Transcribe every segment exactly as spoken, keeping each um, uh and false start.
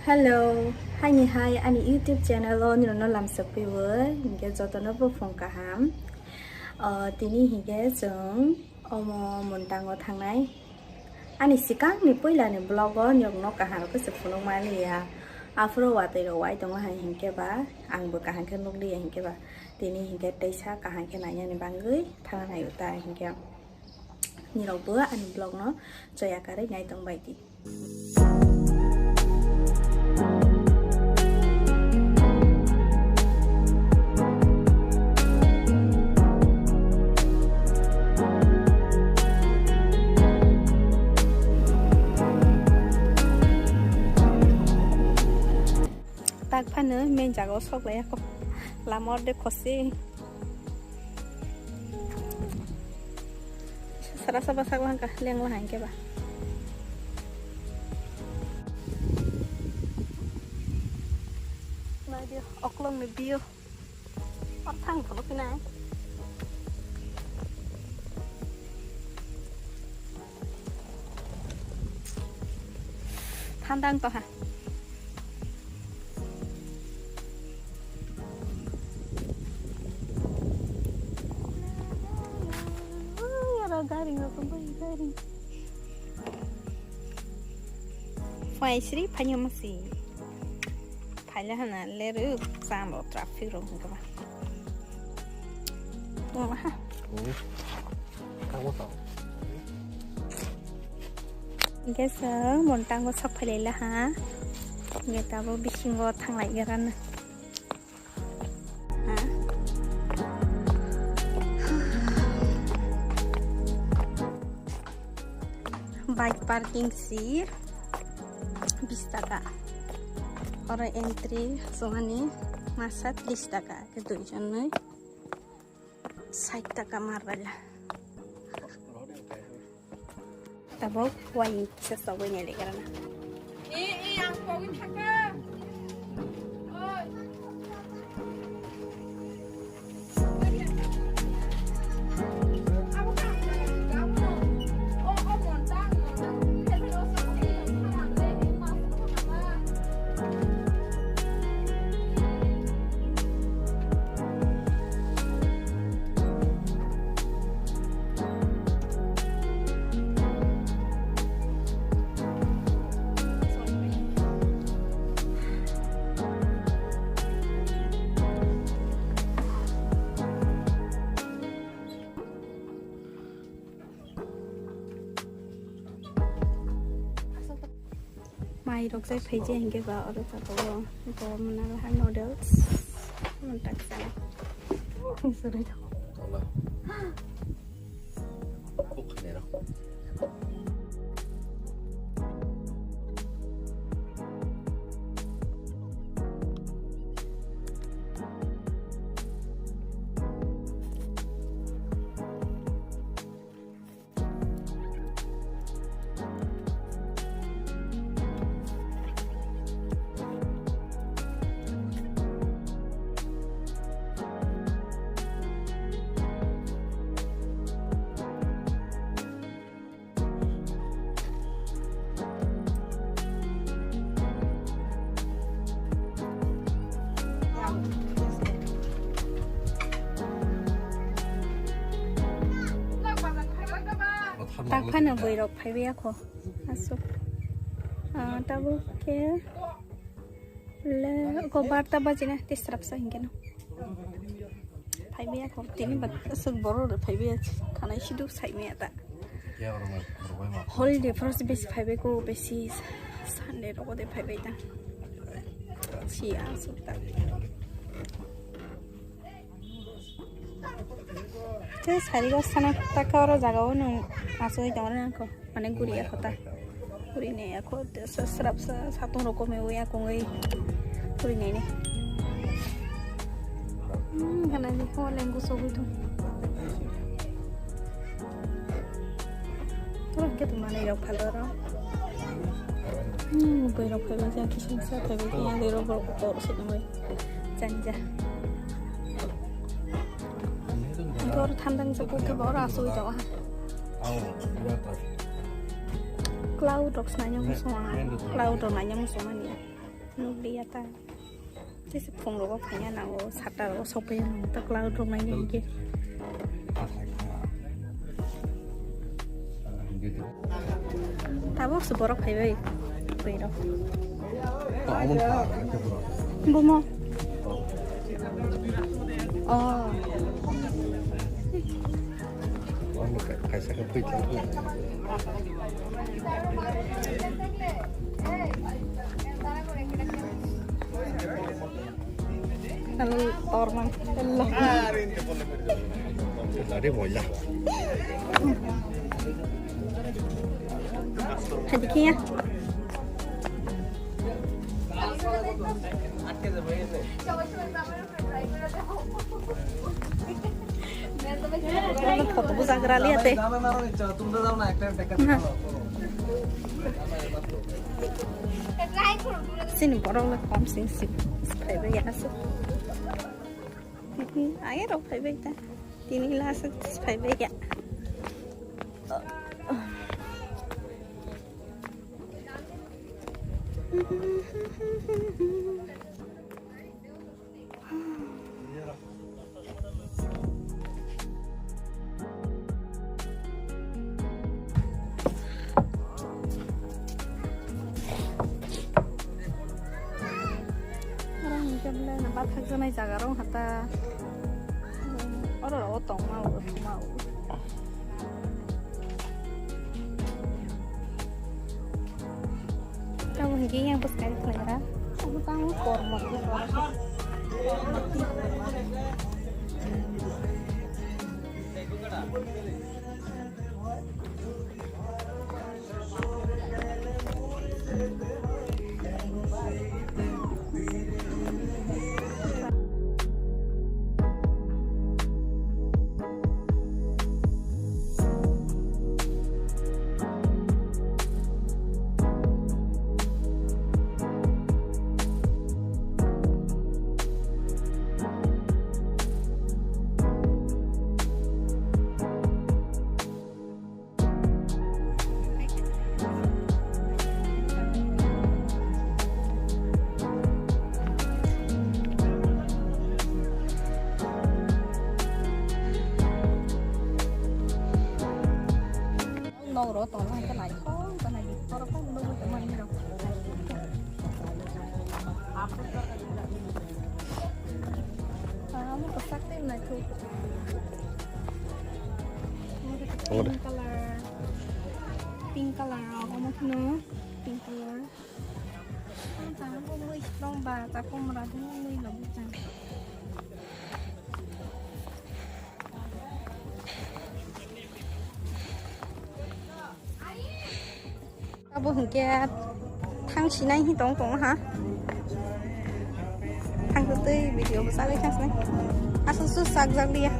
Hello, haini hai ani YouTube channel o nirokno lamsok piwi, hinkhe jotono buphung kaham. O, tini hinkhe chwng omo Muntango thangnai. Ani swkangni puilani vlog o nirokno kaham khe se phunuk maliya. Aphuru watwi rok wai tongo hai hinkhe ba, ang bo kaham khe nukliya hinkhe ba. Tini hinkhe teisa kaham khe nainani bangwi thangna nai ta hinkhe. Nirokbo ani vlog no choya karwi nai tong bai di. Tak phano main jaga o sok lai ya kho. Lama ordek khosi. Sara saba sak langka, leng lahai khe ba. Nai di, oklong ni view. Or thang phano khe nai. Thandang to ha. Ui, aro gari ngo kong bai gari. Phai sri phai masi. Phaila hana leru sam ro traffic ro hingka ba. Tong ha. Hingke chwng Muntango sok phailaila ha. Hingke tabuk bisingo thanglai gerana. Ha? Bike parking si bis taka. Oro entry songani masa tris taka. Ke duijon noi. Sait taka mar raila. Tabok wai kisa sogwi nai legarana. Mai rok jai phaiji hingke ba oro jaga o bo mwnang ha noodles. Mwntak sana. Sorry. Tak phano bwrwi rok phaiwi ya kho. Aswk. Ah, tabuk khe le ko barta bajina tisrapsa hinkhe no. Phaiwi ya kho tini bat aswk borok rok phaiwi ya khanai sidu saimaya ta. Holiday first besi phaiwi ko besi Sunday rogo de phaiwi ta. Si aswk ta. Te sari bwsano taka oro jaga o nwng asugwi tongo nang kho, mane guri ya kho ta. Guri ne ya kho, te sa-, srap sa, satung rok kome o ya kongwi guri ne ni. Hmm, gana ni kho lengku sogwi thung. Oro hwnkhe tongmani rok phalo oro. Hmm, bwrwi rok phaiba je kisa misa phaiba je ya de oro borok kok se tongwi chani ja. Hwnkhe oro thandang se kok khe bo oro asugwi tongo ha. Cloud rok se naina muchungo ha. Cloud rok naina muchungmani. Nukliya ta. Tei se phungrok o phaiya nango, sata rok o sopaiya nango, ta cloud rok naina hingke. Tabuk se borok phaibai, twi rok. Bumo. Oh. Kaisa khe pui tong. Hello, tormang. Hello. Lari boila. Hadi kiya. Photo bujagra liya te. Sini borok le kom sing sip phaibai ya aswk. Aye rok phaibai ta. Tini last phaibai ya. Oro hingke belai no bathakjaknai jaga rok hata. Oro o tongma o, tongma o. Abo hingke yang bwskango khlaira. Abo tamo kormo. Nogro tongma hingke naithok, naithok, borok kok nugui tongma hwnwi rok. Amo kwchak tei naithok. Pink color, pink color rok, omo kheno pink color. Ang tang bo mui tong ba, ta komra ding mui logi tang. Abo hingke thang sinai hi tong tong ha. Thang twi video bo chagwi thang sinai. Aswk swk chak jak liya.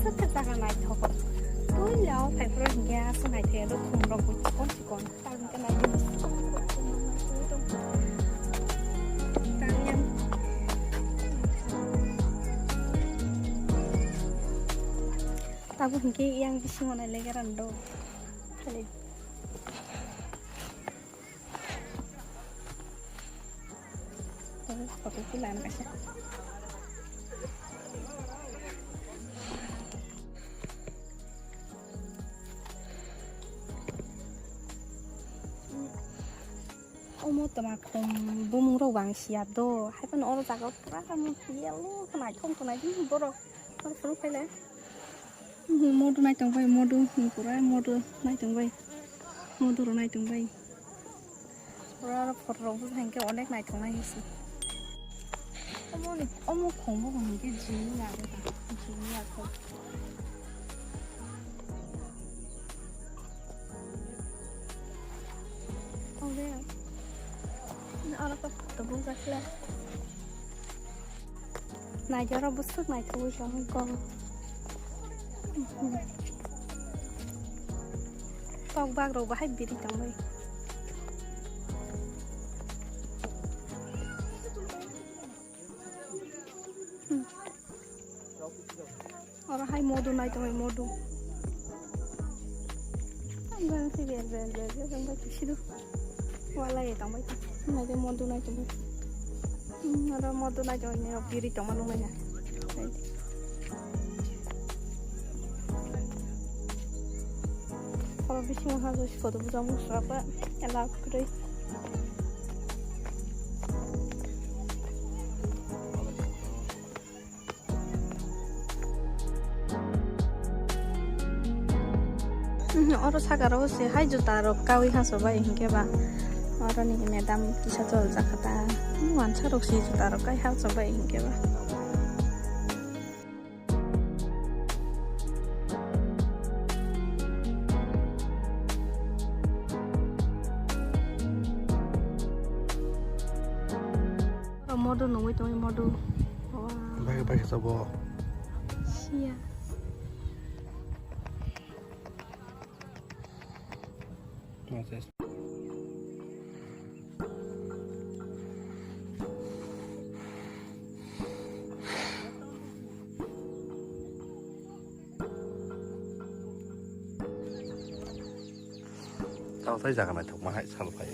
Aswk khe jaga naithok. Tui leo phaiphuru hinkhe aswk naithok ya, khum rok bo chikon chikon. Tang khe naidi. Tang yang. Tabuk hinkhe yang bisingo nai legaran do. Khali. Photo ki lana kaisa. Omo toma khum bumung rok bang siya do. Hai phano oro jaga pura kamo yellow khwnai thong khwnai di borok. Oro phuru phaile. Modu nai tong bai, modu, pura modu nai tong bai. Modu ro nai tong bai. Pura aro photo rok bwsai hinkhe onek nai tong nai hinsi. Omo ni, omo khong bo hinkhe jini ya, jini ya kho. Ore, aro to photo bujak le. Naidi oro bwswk naithogwi tongwi kok. Kok bak rok bahai biri tongwi. Hmm. Oro hai modu nai tongwi modu. Ang bang si bel bel bel bel bang bak kisidu. Wala ye tongwi. Nai de modu nai tongwi. Hmm, oro modu nai tongwi nirok biri tongma nungnai na. Nai de. Oro bisingo ha joi photo bujak musra ba allow kwrwi. Mhm, oro saka ro se hai juta rok kawi haso bai hinkhe ba. Oro ni madam kisa chol jakha ta. Wansa rok se juta rok kai haso bai hinkhe ba. Modo nungwi tongwi modo. Wow. Bai, bai, sabo. Siya. Tei jaga naithokma hai sal phai.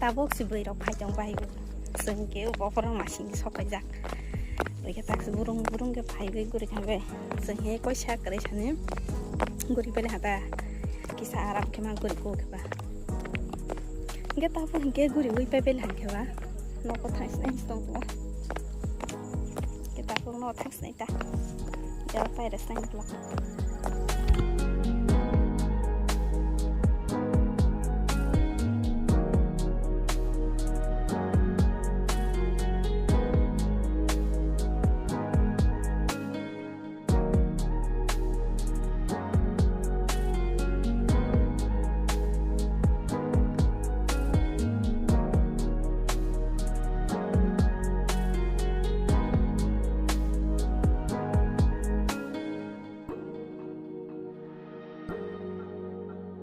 Tabuk si bwrwi rok phai tong bai. Chwng khe bokhorok masing sokaijak. Bai khe tak burung burung khe phaiwi guri thangwi. Chwng he koisa kwrwi sani guri bele hata kisa aram khe ma guri kok khe ba. Hingke tabuk hingke guriwi pai bele hingke ba. Noko thang sinai tong tong. Hingke tabuk no thang sinai ta. Jara pai rw sinai tong.